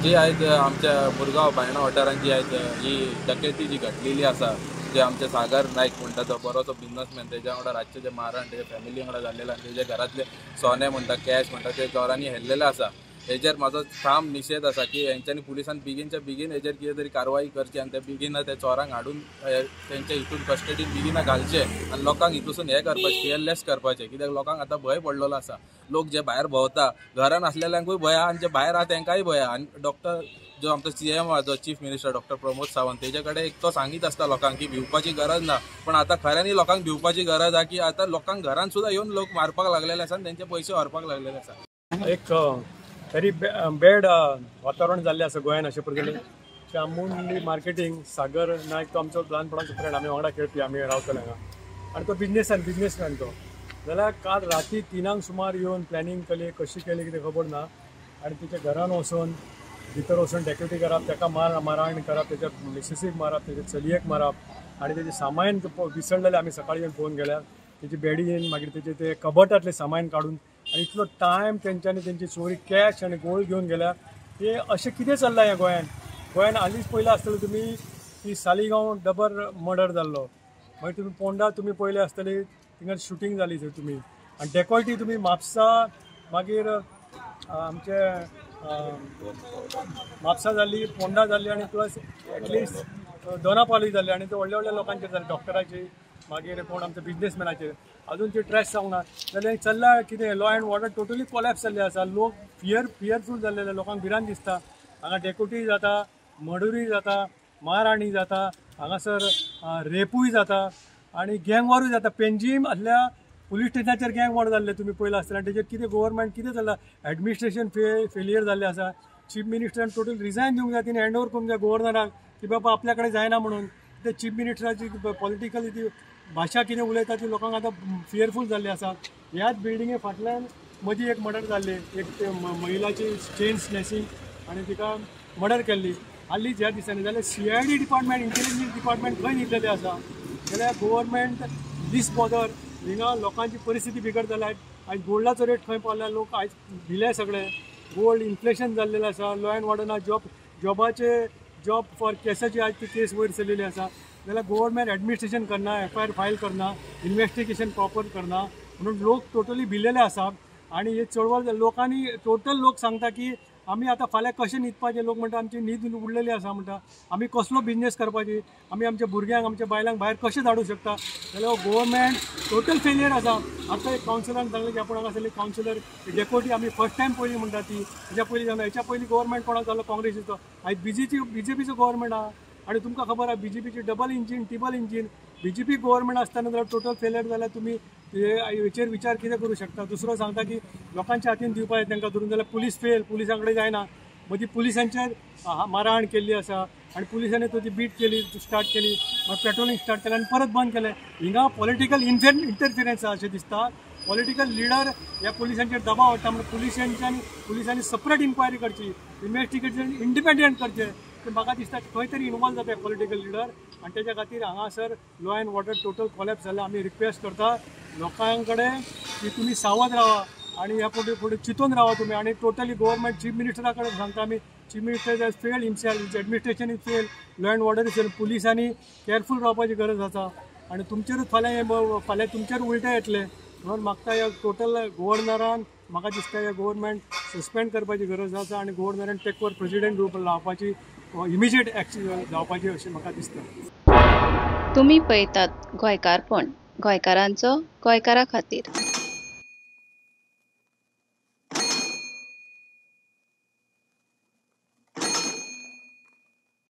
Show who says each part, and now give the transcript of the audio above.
Speaker 1: जी आयज आमच्या मुरगांव बायणा वाठारांत जी आयज ही डकेती जी घडलेली आसा, जे आमचे सागर नायक म्हणटा तो बरोसो बिजनसमॅन, तेज्या वांगडा रातचे जे मारण तेज्या फॅमिली वांगडा जाल्लेले आनी तेज्या घरांतले सोने म्हणटा कॅश म्हणटा ते चोरांनी हेल्लेले आसा. हेजेर म्हाजो ठाम निशेध आसा की हेंच्यांनी पुलिसान बेगीनच्या बेगीन हेजेर कितें तरी कारवाई करची आनी ते बेगीन त्या चोरांक हाडून तेंच्या हितून कस्टडीन बेगीन घालचे आनी लोकांक हितूसून हें करपाचें, फियरलेस करपाचें. कित्याक लोकांक आतां भंय पडलेलो आसा. लोक जे भायर भोंवता, घरान आसलेल्यांकूय भंय आहा आनी जे भायर आहा तेंकांय भंय आहा. आनी डॉक्टर जो आमचो CM आहा, जो chief minister doctor Pramod Sawant, तेजे कडेन एक तो सांगीत आसता लोकांक की भिवपाची गरज ना, पण आतां खऱ्यांनी लोकांक भिवपाची गरज आहा की आतां लोकांक घरान सुद्दां येवन लोक मारपाक लागलेले आसा आनी तेंचे पयशे व्हरपाक लागलेले आसा.
Speaker 2: एक व्हेरी बॅड वातावरण जाल्लें आसा गोंयान अशें प्रकारे. मुंडी मार्केटींग सागर नायक तो आमचो ल्हानपणाचो फ्रेंड, आमी वांगडा खेळपी, आमी रावतले हांगा आनी तो बिजनेसमॅन तो. जाल्यार काल राती 3 सुमार येवन प्लॅनिंग केली, कशी केली कितें खबर ना, आनी तिच्या घरान वचून भितर वचून डेक्युटी करप, ताका मारहाण करप, तेच्या मिसेसीक मारप, तेच्या चलयेक मारप आनी तेजें सामान विसरलेलें आमी सकाळीं येवन पळोवन गेल्यार तेजी बेडीन मागीर तेजे ते कबटांतलें सामान काडून आनी इतलो टायम तेंच्यांनी तेंची चोरी कॅश आनी गोल्ड घेवन गेल्यार ते अशें कितें चल्लां ह्या गोंयान. गोंयान हालींच पयलें आसतलें तुमी की सालिगांव डबर मर्डर जाल्लो, मागीर तुमी पोंडा तुमी पयले आसतली थिंगा शुटींग जाली थंय तुमी, आनी डेकॉयटी तुमी म्हापसा, मागीर आमचे म्हापसा जाली, पोंडा जाली आनी प्लस एटलिस्ट दोनापावली जाली आनी ते व्हडल्या व्हडल्या लोकांचेर जाले, डॉक्टराचेर, मागीर कोण आमच्या बिजनेसमॅनाचेर. अजून ती ट्रेस जावंक ना. जाल्यार चल्ला कितें, law and order totally collapse जाल्लें आसा. लोक फियरफूल जाल्ले, लोकांक भिरांत दिसता. हांगा डेकोटी जाता, मर्डरूय जाता, मारहाणी जाता, हांगासर रेपूय जाता आनी गँग वॉरूय जाता. पेंजीम आसल्या पुलीस स्टेशनाचेर गँग वॉर जाल्ले तुमी पळयलां आसतलें. आनी तेजेर कितें गव्हर्मेंट कितें चल्लां, एडमिनिस्ट्रेशन फेलियर जाल्लें आसा. चीफ मिनिस्टरान टोटल रिजायन दिवंक जाय, तिणें हँड ओवर करूंक जाय गव्हर्नराक की बाबा आपल्या कडेन जायना म्हणून. ते चीफ मिनिस्टराची पॉलिटिकली ती भाशा कितें उलयता ती लोकांक आतां फियरफूल जाल्ली आसा. ह्याच बिल्डिंगे फाटल्यान मदीं एक मर्डर जाल्ली, एक महिलाची चेन स्नॅचिंग आनी तिका मर्डर केल्ली हालींच ह्या दिसांनी. जाल्यार CID department, intelligence department खंय न्हिदलेलें आसा? जाल्यार गव्हर्मेंट दीस बॉदर हिंगा लोकांची परिस्थिती बिगड जाल्या. आयज गोल्डाचो रेट खंय पावला, लोक आयज भिले सगळे, गोल्ड इन्फ्लेशन जाल्लेलें आसा, लॉ एंड ऑर्डर ना, जॉबाचे जॉब फॉर केसाची आयज ती केस वयर सरलेली आसा. जाल्यार गव्हर्मेंट एडमिनिस्ट्रेशन करना, FIR file करना, इन्वेस्टिगेशन प्रॉपर करना, म्हणून लोक टोटली भिलेले आसा. आनी हे चळवळ लोकांनी टोटल लोक सांगता की आमी आतां फाल्यां कशें न्हिदपाचें, लोक म्हणटा आमची न्हीद उडलेली आसा, म्हणटा आमी कसलो बिजनेस करपाची, आमी आमच्या भुरग्यांक आमच्या बायलांक भायर कशें धाडूं शकता. जाल्यार गव्हर्मेंट टोटल फेलियर आसा. आतां एक कावन्सिलरान सांगलें की आपूण हांगासरली कावन्सिलर डेकोटी आमी फर्स्ट टायम पळयली म्हणटा ती, हेच्या पयलीं जालो, हेच्या पयलीं गव्हर्मेंट कोणाक जालो, काँग्रेसीचो. आयज बीजेपीचो गव्हर्मेंट आहा आनी तुमकां खबर आहा बीजेपीची double engine, triple engine BJP government आसतना जाल्यार टोटल फेलियर जाल्यार तुमी हेचेर विचार कितें करूं शकता. दुसरो सांगता की लोकांच्या हातीन दिवपाक तांकां धरून जाल्यार पुलीस फेल, पुलिसां कडेन जायना. मदीं पुलिसांचेर मारहाण केल्ली आसा आनी पुलिसांनी तो ती बीट केली, स्टार्ट केली, मागीर पेट्रोलिंग स्टार्ट केलें आनी परत बंद केलें. हिंगा पॉलिटिकल इंटरफिरन्स आसा अशें दिसता. पॉलिटिकल लिडर ह्या पुलिसांचेर दबाव हाडटा, म्हणून पुलिसांनी सेपरेट इन्क्वायरी करची, इन्वेस्टिगेशन इंडिपेंडंट करचें. ते म्हाका दिसता खंय तरी इनवॉल्व जाता पॉलिटिकल लिडर आनी तेच्या खातीर हांगासर law and order total collapse जाला. आमी रिक्वेस्ट करता लोकां कडेन की तुमी सावध रावा आनी ह्या फुडें फुडें चिंतून रावा तुमी. आनी टोटली गव्हर्मेंट चीफ मिनिस्टरा कडेन सांगता आमी, chief minister has failed himself, his administration is fail, law and order is fail. पुलिसांनी केअरफूल रावपाची गरज आसा आनी तुमचेरूच फाल्यां फाल्यां तुमचेर उलटें येतलें. म्हणून म्हाका ह्या टोटल गव्हर्नरान म्हाका दिसता ह्या गव्हर्मेंट सस्पेंड करपाची गरज आसा आनी गव्हर्नरान टेक ओवर प्रेसिडेंट रूप लावपाची इमिजिएट एक्शन जावपाची अशें म्हाका दिसता.
Speaker 3: तुमी पळयतात गोंयकारपण, गोंयकारांचो गोंयकारा खातीर.